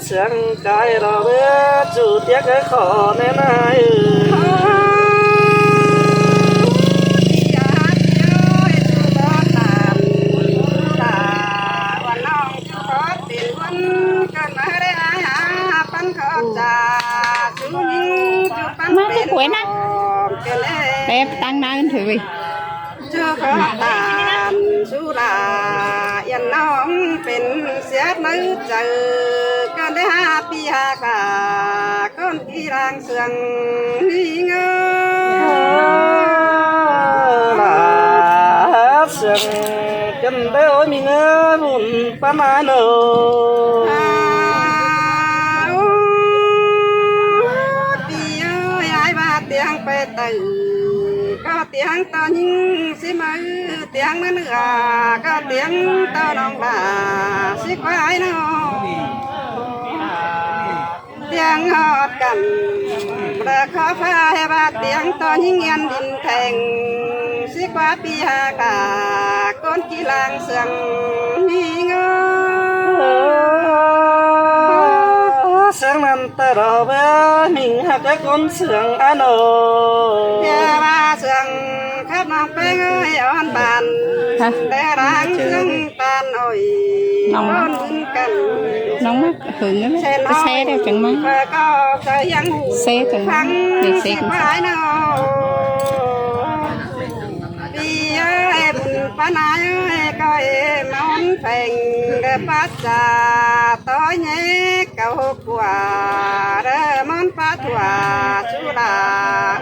ສຽງກາຍລະເວີດ ຈູຕຽກໃຫ້ຂໍແນ່ນາຍເອີຍ. ມາໄປກວຍນະ ແປບຕັ້ງໜ້າເພິ່ນເທີເວີຍ. ເຈົ້າຂໍຕານສຸລາ ຢ້ານນ້ອງເປັນເສຍໃນໃຈ ກໍໄດ້ຫາປີຫາກາ ກ່ອນທີ່ລາງເຊື່ອງມີເງິນ ລາເຊື່ອງກັນໄດ້ ໂອ້ຍ ມີເງິນບຸນປານອາໂນ. ອາ ໂອ້ ປີເອີຍ ອ້າຍວ່າຕຽງໄປໄຕ ກໍຕຽງຕໍ່ຍິງຊິມາ ຕຽງມາເໜືອ ກໍຕຽງຕໍ່ນ້ອງຫຼ້າຊິຄວາຍນ້ອງ ຕຽງຮອດກັນ ແລະຂໍຟ້າໃຫ້ວ່າຕຽງຕໍ່ຍິງອຽນດິນແທງ ຊິຄວ້າປີຫາກາ ກ່ອນທີ່ລາງເຊື່ອງມີເງິນ ເຊື່ອງນັ້ນ ຕະຫຼອດເວລາມິງຮັກແຕ່ຄົນເຊື່ອງອາໂນ ແຕ່ວ່າເຊື່ອງກັບນ້ອງແປ້ງເອີຍອ່ອນບານ ຮະ ແຕ່ລາງເຊື່ອງປານອ້ອຍ ນ້ອງ ນ້ອງມາເຫິງແລ້ວ ໄປແຊ່ແລ້ວຈັ່ງມາ ແຊ່ຈັ່ງ ນີ້ແຊ່ ປີເອີຍ ບຸນປານອາຍເອີຍ ກໍເອມອນແພງ ເດີປັດຈາ ຕໍ່ແຍກເກົ້າກວ່າ ເດີມອນປາທົວ ສຸລາ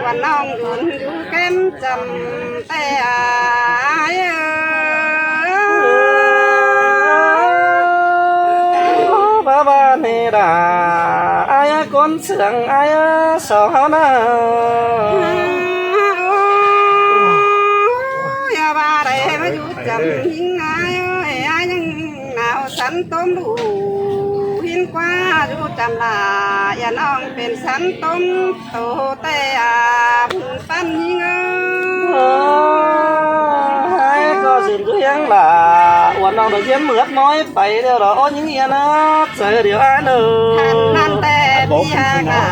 ວ່ານ້ອງຢືນຢູ່ແຄມຈຳ ແຕ່ອາຍເອີຍ ບາບາເນດາ ອາຍຄົນເຊື່ອງ ອາຍສາວເຮົານາ ຢ່າວ່າໄດ້ມາຢູ່ຈຳຍິງອາຍເອີຍ ອາຍຍັງໜາວສັນຕົມ ລູກຫີນກວ່າຢູ່ຈຳຫຼ້າ ຢ່ານ້ອງເປັນສັນຕົມ ໂຕແຕ່ອາບຸນປັນຍິງເອີຍ ໂອ້ຍ ກໍສິນຄືຫຍັງລະ ອວນນ້ອງດອກຮຽນເໝືອດນ້ອຍໄປແລ້ວລະ ໂອ້ ຍິງເອີຍນະ ໃຈດຽວອາໂນ ຄັນນັ້ນແຕ່ພີ່ຫາກລາ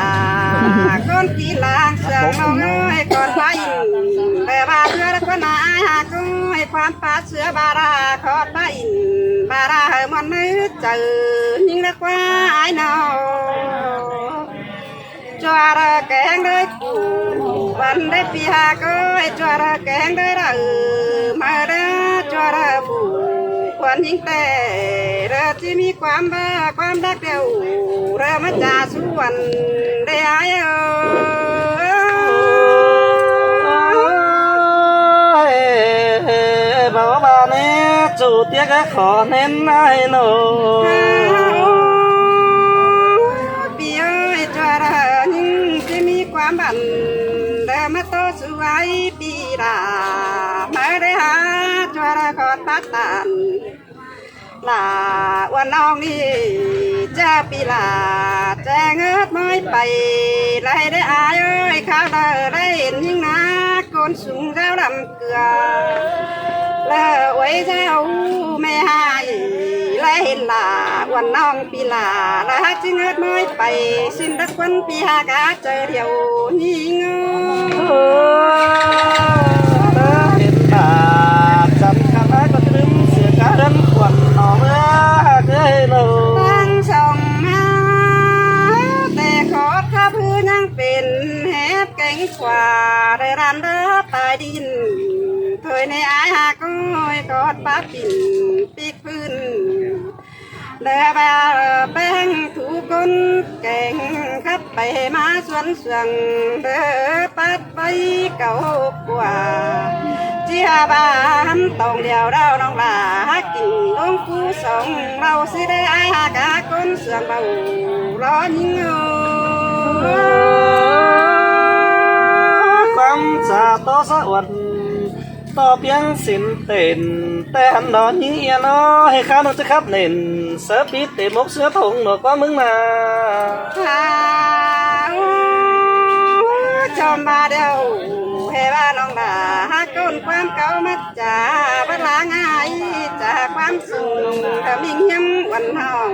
ກ່ອນກີລາເຊື່ອງນ້ອງເອີຍ ກ່ອນໄປ ແຕ່ວ່າເທື່ອລະຄົນອາຍຫາກເອີຍ ຄວາມປາເຊື່ອບາລາ ຂໍໄປ ບາລາໃຫ້ມັນໃນໃຈ ຍິງລະກວ່າອາຍນ້ອງ ຈົວເດີແກງເດີກູວັນເດີປີຫາກເອີຍ ຈົວເດີແກງເດີເດີມາເດີ ຈົວເດີປູຄວັນຍິງແຕ່ເດີທີ່ມີຄວາມບາຄວາມຮັກດຽວເດີມາຈາສວນເດີອາຍເອີຍ ເບົາບາເນ ຈູຕຽກຂອເນັ້ນອາຍໂນ ປີເອີຍ ຈົວເດີຍິງທີ່ມີຄວາມບັນ ເດີມາໂຕສວຍປີລາ ມາເດີຫາ ຈົວເດີຂອດປາຕານ ລາ ອວນນ້ອງນີ້ຈາປີລາ ແຈງເອິດມອຍໄປ ໄລເດີອາຍເອີຍ ຄາວເດີໄດ້ເຫັນຍິງນາ ໂກນສູງຍາວລຳ ເກືອ ແລະອວຍເຈົ້າແມ່ຫາຍ ແລະເຫັນຫຼ້າ ອວນນ້ອງປີຫຼ້າ ລະຮັກຈຶ່ງເອິດມອຍໄປ ສິ້ນດັກວັນປີຫາກາເຈີດຽວຍິງ ເອີ ເຫັນຫຼ້າ ຈຳກັນຫຼາຍກໍຕື່ມເສຍກາເຮືອນຂວັນ ເອົາເມືອເກີຍໂລ ຕັ້ງສອງມາ ແຕ່ຂອດຂະພື້ຍັງເປັນແຮບແກງຂວາ ໄດ້ລຳເດີປາຍດິນ ເຄີຍໃນອາຍຫາກໂກຍກອດປາປິ່ນປີກພື້ນ ເດີບາແປ້ງທຸກຄົນແກງ ຂັບໄປມາສວນສວງ ເດີປັດໄປເກົ້າກວ່າ ເຈຍບາຫຳຕອງດຽວດາວນ້ອງຫຼ້າ ຫາກິນລົງຄູສອງ ເຮົາຊິໄດ້ອາຍຫາກາຄົນ ສວນເບົາລໍຍິງເອີຍ ຄວາມສາໂຕສະອວນ ຕໍ່ປຽງສິນເຕັນ ແຕ່ຫັນດອນຍິງເອຍນໍ ໃຫ້ຂ້ານ້ອງຈະຂັບເນັ້ນ ເສືອປີເຕະມົກເສືອທົງນອກກວ່າເມືອງນາ ຈອມບາດຽວ ແຮ່ວ່ານ້ອງຫຼ້າ ຫາກກົ້ນຄວາມເກົ່າມາຈາ ບັດລາງອາຍຈາກຄວາມສູງ ກະມິງຮຽມວັນຫ້ອງ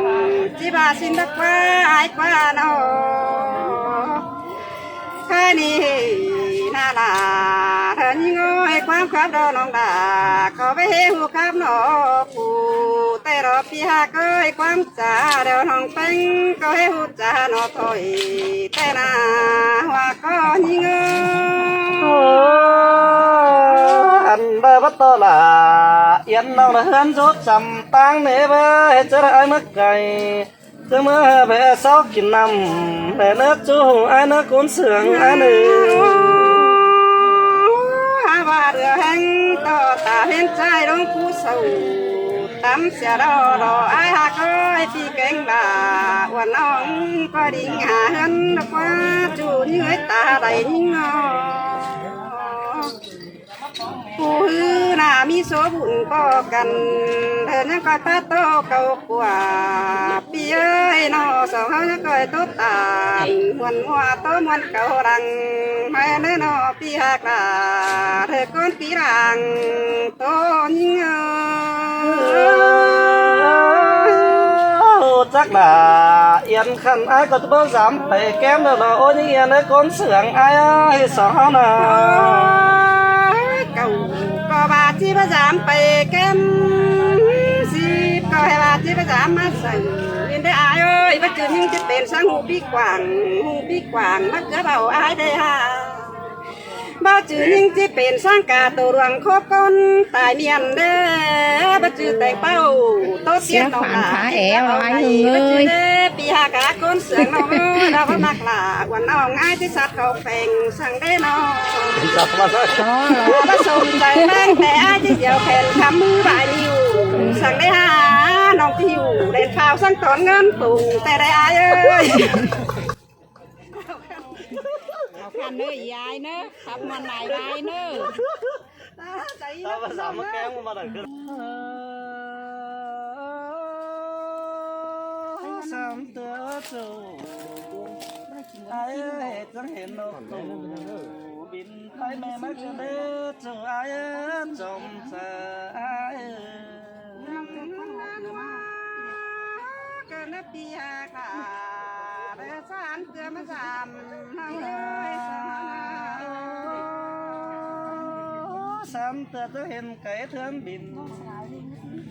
ຊິບາຊິນດາກວ່າອ້າຍກວ່າເນາະ ຄາຍນີ້ນາລາ ເທີຍິງເອີຍ ຄວາມຄັບເດີນ້ອງດາ ຂໍໄປເຮັດຮູ້ຄັບເນາະ ຜູ້ແຕ່ລະປີຫາກເອີຍ ຄວາມຈາດຽວນ້ອງແປ້ງ ກໍເຮັດຮູ້ຈາເນາະ ຖອຍແຕ່ໜ້າຫົວກໍຍິງເອີຍ ອັນໃດບໍ່ຕໍ່ລາ ອຽນນ້ອງລະເຮືອນສຸດສຳປາງເນເວີ ເຮັດຈະໄດ້ອ້າຍເມືອໄກ ຈະເມືອແບເຊົາກິນນ້ຳ ແລະເນີດຈູອ້າຍເນີດໂກນເຊື່ອງອ້າຍເນີດ ຫາວ່າເຫຼືອແຮງຕໍ່ຕາເຫັນໃຈຫຼວງຜູ້ເຊົາ ຕຳເສຍລໍລໍອ້າຍຫາກເອີຍ ທີ່ແກງລາ ອ້ວນນ້ອງກໍດິງຫາເຮືອນດອກວ່າ ຈູນີ້ເອີຍຕາໄດ້ຍິງເນາະ ຜູ້ຮືໜ້າມີໂສບຸນພໍກັນ ເດີນຍັງກອຍປາໂຕເກົ່າກວ່າ ປີເອີຍເນາະ ສອງເຮົາຍັງກອຍໂຕຕານ ມ່ວນມົວໂຕມ່ວນເກົ່າຫຼັງ ໃຫ້ເນີເນາະ ປີຫາກລາ ເດີກອນປີຫຼັງ ໂຕຍິງເອີຍ ຈັກລະ ອຽນຄັນອ້າຍກໍຈະບໍ່ສາມໄປແກ້ມດອກເນາະ ໂອ້ຍິງອຽນເອີຍ ໂກນເຊື່ອງອ້າຍເອີຍ ສອງເຮົານະ ເກົ້າກໍວ່າຊິບໍ່ສາມໄປແກ້ມ ສິບກໍໃຫ້ວ່າຊິບໍ່ສາມມາໃສ່ ເຫັນໄດ້ອ້າຍເອີຍ ບໍ່ຈື່ຍິງຊິເປັນສັງ ຫູປີກວ້າງ ຫູປີກວ້າງ ມາເກືອເວົ້າອ້າຍໄດ້ຫາ ບໍ່ຈື່ຍິງຊິເປັນສັງກາໂຕຫຼວງຄົບຄົນຕາຍມຽນເດ້ ບໍ່ຈື່ແຕ່ງເປົ້າໂຕຕຽນນ້ອງຫຼ້າ ເສຍຂວັນພາແອວ ອ້າຍເອີຍ ບໍ່ຈື່ເດ້ ປີຫາກາຄົນເຊື່ອງນ້ອງເອີຍ ລາວບໍ່ມັກຫຼ້າ ກວ່ານ້ອງອ້າຍທີ່ສັດເຂົ້າແຝງສັງເດ້ນ້ອງ ບໍ່ສົນໃຈແປ້ງແຕ່ອ້າຍທີ່ດຽວແຂນຄຳມືບາຍນິ້ວ ສັງໄດ້ຫານ້ອງທີ່ຢູ່ແດນຂາວສັງຕອນເງິນປຸງແຕ່ໄດ້ອ້າຍເອີຍ. ເອົາຄັນເດີຍາຍເດີ ຂັບມ່ວນຫຼາຍໆເດີ ຕາມພາສາມາແກ້ມາດັງຂຶ້ນ ສາມເທື່ອເຈົ້າ ອ້າຍເອີຍ ຈັ່ງເຫັນນົກຕູ້ບິນໄປແມ່ມາເກີດເດີ ເຈົ້າອ້າຍເອີຍ ຈອມສາອ້າຍເອີຍ. ເກີດໃນປີຫ້າເກົ້າ ໄດ້ສາມເທື່ອມາສາມ ເຮົາເອີຍສາມ ສາມເທື່ອຈະເຫັນໄກເທື່ອນບິນ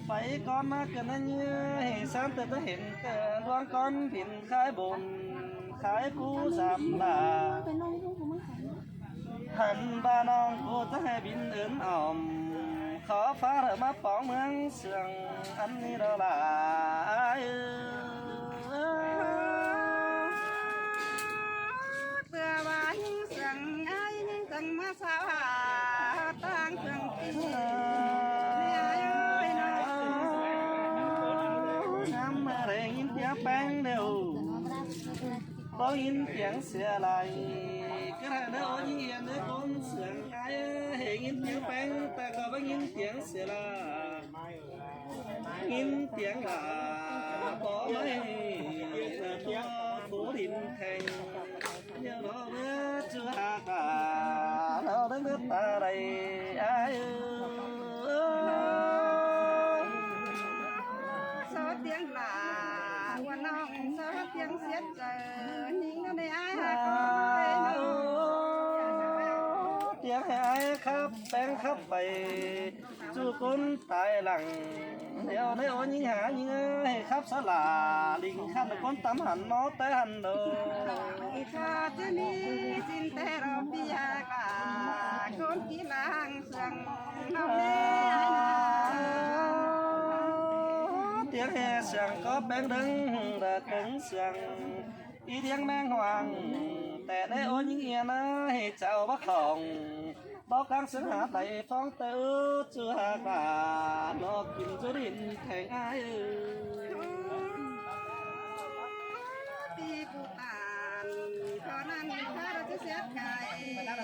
ໄປກ່ອນມາເກີດໃນເຍືອ ສາມເທື່ອຈະເຫັນເກີດດວງກ້ອນບິນ ຂາຍບຸນຂາຍຄູສາມຫຼ້າ ຫັນວ່ານ້ອງກູຈະໃຫ້ບິນເອີ້ນອ້ອມ ຂໍຟ້າເດີມາປອງເມືອງເຊື່ອງ ອັນນີ້ດອກຫຼ້າເອີຍ ເພື່ອວ່າຍິງເຊື່ອງອ້າຍຍິງຈັ່ງມາສາວຫາຕ່າງເຄື່ອງຕີແມ່ອ້າຍເອີຍເນາະ ຍາມເມື່ອໄດ້ຍິນສຽງແປ້ງເດວ ບໍ່ຍິນສຽງເສຍຫຼາຍ ກະເດີໂອຍິງອຽນເດີຄົນເຊື່ອງອ້າຍ ເອີຍ ຍິນສຽງແປ້ງ ແຕ່ກໍບໍ່ຍິນສຽງເສຍຫຼາຍ ຍິນສຽງຫຼ້າບໍ່ໄດ້ ເອີ ຕົວໂຕດິນແຂງ ເອີ ເອີ ຈູຫາກາ ເອີ ເດີຕາໄດ້ອ້າຍເອີຍ. ສອດຕຽງຫຼ້າ ວ່ານ້ອງສອດຕຽງເສຍໃຈ ຍິງນັ້ນໄດ້ອ້າຍຫາກໄດ້ນ້ອງ ຕຽງໃຫ້ອ້າຍຂັບແປງຂັບໄປ ສູ່ຄົນຕາຍຫຼັງ ແລ້ວໄດ້ໂອຍິງຫາຍິງເອີຍ ຂັບສະຫຼາລິງຂັນຄົນຕຳຫັນເນາະ ແຕ່ຫັນໂດ ອີກາຈະມີສິນແຕ່ລອບປີຫາກາ ຄົນກີລາງ ສຽງເຮົາແນ່ ຕຽງແຫ່ສຽງກໍແປງເດີງ ດາເຖິງສຽງ ອີດຽງແມງຫວ່າງ ແຕ່ໄດ້ໂອຍິງອຽນ ໃຫ້ເຈົ້າບໍ່ຂອງ ບໍ່ກາງສຽງຫາໄດ້ຟ້ອງເຕີ ຈື່ຫາການອກກິນຈຸລິນແຂງອ້າຍເອີຍ ປີກູຕານ ເທົ່ານັ້ນ ຂ້າລະຈະເສຍໃຈ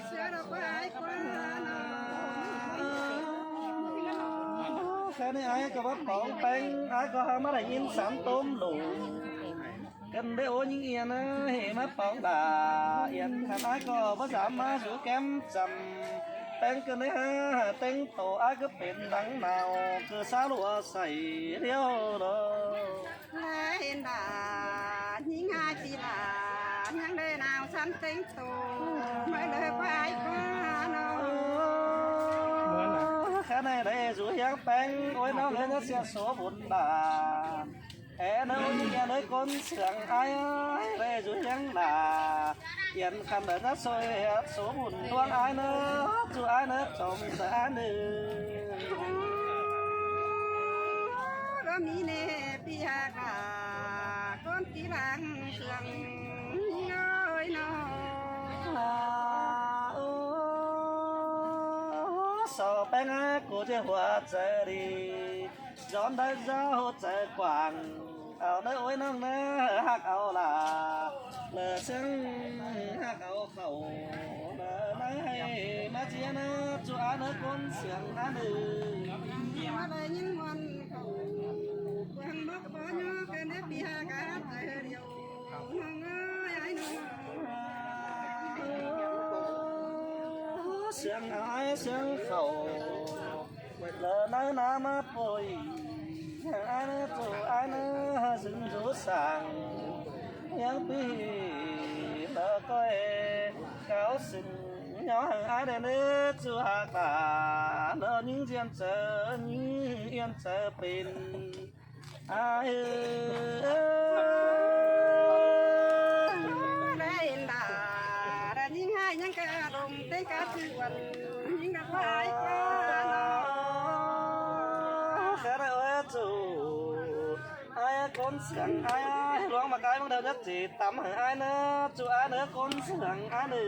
ເຊື່ອລະກວ່າອ້າຍກວ່າ ແຄ່ນີ້ອ້າຍກໍບໍ່ປອງແປງ ອ້າຍກໍຫາມາໄດ້ຍິນສາມໂຕມໂຫຼ ກັນເດີໂອຍິງອຽນເອີຍ ມາປອງຫຼ້າອຽນ ຄັນອ້າຍກໍບໍ່ສາມາດສູ່ແກ້ມຈຳ ແປງກັນໄດ້ຫາແຕ່ງໂຕ ອ້າຍກໍເປັນດັງໜາວ ຄືສາລົວໃສດຽວດອກ ແລເຫັນດາ ເຕັງໂຕ ມາເລີຍພາຍພາເນາະ ຄັນໃດໄດ້ຢູ່ຮຽງແປງ ໂອ້ຍ ນ້ອງເອີຍ ເສຍໂສບຸນບາ ແອເນີຍ ແອເນີຍ ຄົນເຊື່ອງອ້າຍ ໄດ້ຢູ່ຮຽງໜ້າ ອຽນຄຳເດີນະ ຊ່ວຍເຮັດໂສບຸນດວງອ້າຍເນີ ສູ່ອ້າຍເນີ ຈອມສະອາເນີ ກໍມີແນ່ ປີຮາກາ ຄົນທີ່ຫຼັງເຊື່ອງເອີຍເນາະ ໂອ້ ສາວແປ້ງ ກູຈະຫົວໃຈດີ ຍ້ອນໄດ້ເຈົ້າໃຈກວ້າງ ເອົາເນີໂອ້ຍນ້ອງເນີ ຮັກເອົາຫຼ້າ ເລີເຊິ່ງຮັກເອົາເຂົ້າ ເລີໄດ້ໃຫ້ມາເຈຍນະ ຈູອາເນີຄົນເຊື່ອງອາເນີ ມາໄດ້ຍິນມ່ວນເຂົ້າ ເບິ່ງບໍ່ບໍ່ຍອກກັນເດ້ ປີຮາກາໃຈດຽວ ນ້ອງເອີຍອ້າຍນ້ອງ ເຊື່ອງອ້າຍເຊື່ອງເຂົ້າ ເລີນານາມາໂປຍ ອາເນີໂຕອາເນີ ຊຶງໂຕສາງ ຍັງປີເລີກ້ອຍ ເກົາຊຶງ ຍ້ອນອາເນີ ຈູຮາກາ ເລີຍິງຈຽນເຈີ ຍິງອຽນເຈີເປັນ ອາເອີ ໄດ້ດາ ໄດ້ຍິງຫາຍຍັງກະລົງເຕັງກະຊືອນ ຍິງກະພາຍກວ່າເນາະ ຄະລະເອີຍຈູ ອາຍຄົນສຽງ ອາຍຫຼວງມາກາຍ ມັງເດີນຈັກຈີຕຳໃຫ້ອາຍເນີ ຈູອາຍເນີ ຄົນສຽງອາຍເນີ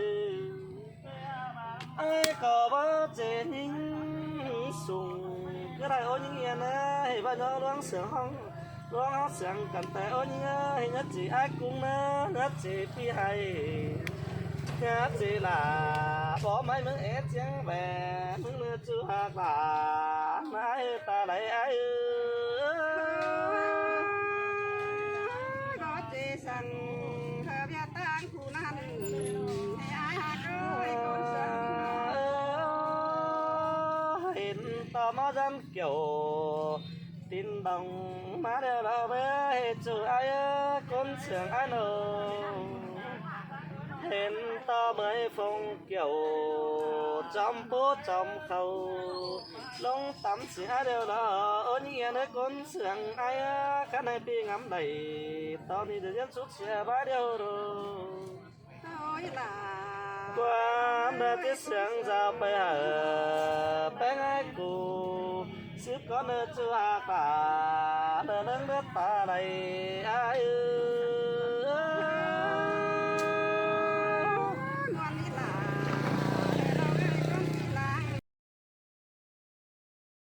ອ້າຍກໍບໍ່ເຈຍິງສູງ ກໍໄດ້ໂອຍິງເອີຍເນີ ເຮັດວ່າຍ້ອນຫຼວງສຽງຫ້ອງ ຫຼວງເຮົາສຽງກັນແຕ່ໂອຍິງເອີຍ ຍາດຈີອ້າຍກຸງເນີ ຍາດຈີພີ່ໄຫ້ ຍາດຈີຫຼ້າ ບໍ່ໄໝ້ເມືອງເອດຈຽງແຫວນ ມຶງເນີຈູຮັກຫຼ້າ ນາຍຕາໄຫຼອ້າຍເອີຍ ບໍ່ເຈສັງ ເທີວຽດຕາງ ຜູ້ນັ້ນ ໃຫ້ອ້າຍຮັກເອີຍ ຄົນສັງ ເຫັນຕໍ່ໝໍຈັນກ່ຽວ ຕີນດອງ ມາແລ້ວລະເວີຍ ຈູອ້າຍເອີຍ ຄົນເຊື່ອງອາໂນ ເຫັນຕໍ່ເໝີຍຟົງກ່ຽວ ຈອມປູຈອມເຂົາ ລົງຕຳເສຍແລ້ວລະ ໂອຍິງເອີຍ ຄົນເຊື່ອງອາຍ ຄັນໃຫ້ປີງາມໄດ້ ຕອນນີ້ຈະຍັນສຸດເສຍບາດດຽວໂລ ກວາມເດີຕິດສຽງຈາໄປຫາ ແປ້ງອ້າຍກູ ຊືບກ່ອນເດີຈູຮາກາ ເດີເລິງເດີຕາໄຫຼອ້າຍ